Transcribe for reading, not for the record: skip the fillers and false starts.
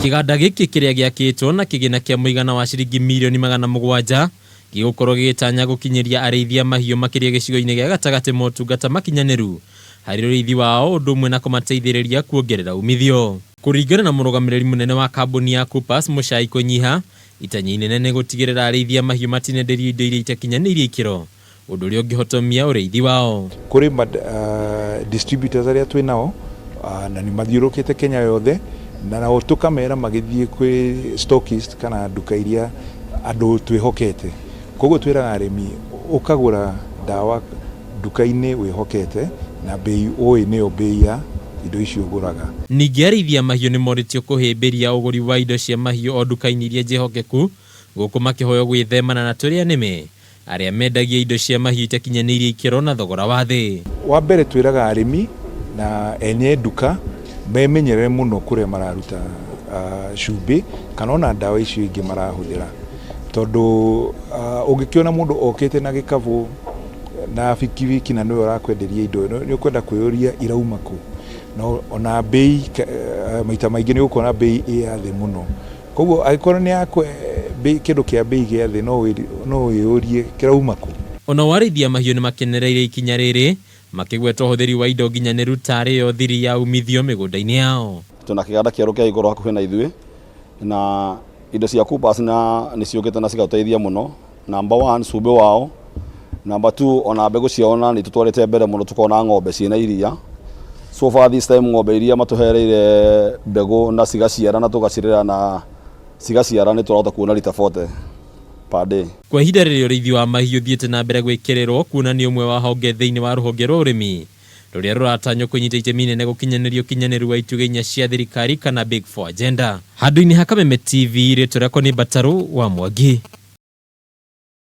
Kĩganda gĩkĩ kĩrĩa gĩakĩtwo na kĩgĩna kĩa mũigana wa ciringi mirioni 700 gĩgũkorwo gĩgĩtanya gũkinyĩria arĩithi a mahiũ makĩria gĩcigo-inĩ gĩa gatagatĩ motungata makinyanĩru harĩ ũrĩithi wao ũndũ ũmwe na kũmateithĩrĩria kuongerera umithio. Kũringana na mũrũgamĩrĩri mũnene wa kambuni ya Coopers Mũchai Kũnyiha, itanya inene nĩ gũtigĩrĩra arĩithi a mahiũ matinenderio indo iria itakinyanĩirie ikĩro, ũndũ ũrĩa ũngĩhotomia ũrĩithi wao. Kũrĩ ma distributors arĩa twĩ nao na nĩ mathiũrũrũkĩte Kenya yothe na nao tũkamera magĩthiĩ kwĩ stockist kana nduka iria andũ twĩhokete. Koguo twĩraga arĩmi ũkagũra ndawa nduka-inĩ wĩhokete na mbei ũĩ nĩyo mbei ya indo icio ũgũraga. Ningĩ arĩithi a mahiũ nĩmorĩtio kũhĩmbĩria ũgũri wa indo cia mahiũ o nduka-inĩ iria njĩhokeku, gũkũ makĩhoywo gwĩthemana na tũrĩa nĩme arĩa mendagia indo cia mahiũ itakinyanĩirie ikĩro na thogora wa thĩ. Wa mbere twĩraga arĩmi na ene nduka memenyerere mũno kũrĩa mararuta cumbĩ kana ona ndawa icio ingĩ marahũthĩra, tondũ ũngĩkĩona mũndũ okĩte na gĩkabũ na bikibiki na nĩwe ũrakwenderia indo nĩ ũkwenda kwĩyũria irauma kũ, na ona mbei maita maingĩ nĩ ũgũkora mbei ĩ ya thĩ mũno. Koguo angĩkorwo nĩ ya kĩndũ kĩa mbei gĩa thĩ no wĩyũrie kĩrauma kũ. Onao arĩithi a mahiũ nĩmakenereire ikinya rĩrĩ, makĩgweta ũhũthĩri wa indo nginyanĩru tarĩ yo thiri ya umithio mĩgũnda-inĩ yao. Twĩna kĩganda kĩerũ kĩa igũrũ hakuhĩ na ithuĩ na indo cia Coopers na nĩ ciũkĩte na cigatũteithia mũno. Number one, cumbĩ wao. Number two, ona mbegũ ciao na nĩ tũtwarĩte mbere mũno tũkona ng'ombe ciĩna iria. So far this time ng'ombe iria matũhereire mbegũ na cigaciara na tũgacirera na cigaciara nĩ tũrahota kuona rita 40 per day. Kwa ihinda rĩrĩ ũrĩithi wa mahiũ ũthiĩte na mbere gwĩkĩrĩrwo kuona nĩ ũmwe wa honge thĩinĩ wa rũhonge rwa ũrĩmi rũrĩa rũratanywo kũnyita itemi inene gũkinyanĩria ũkinyanĩru wa itugĩ inya cia thirikari kana Big Four Agenda. Handũ-inĩ ha Kameme TV, rĩtwa rĩakwa nĩ Mbatarũ wa Mwangi.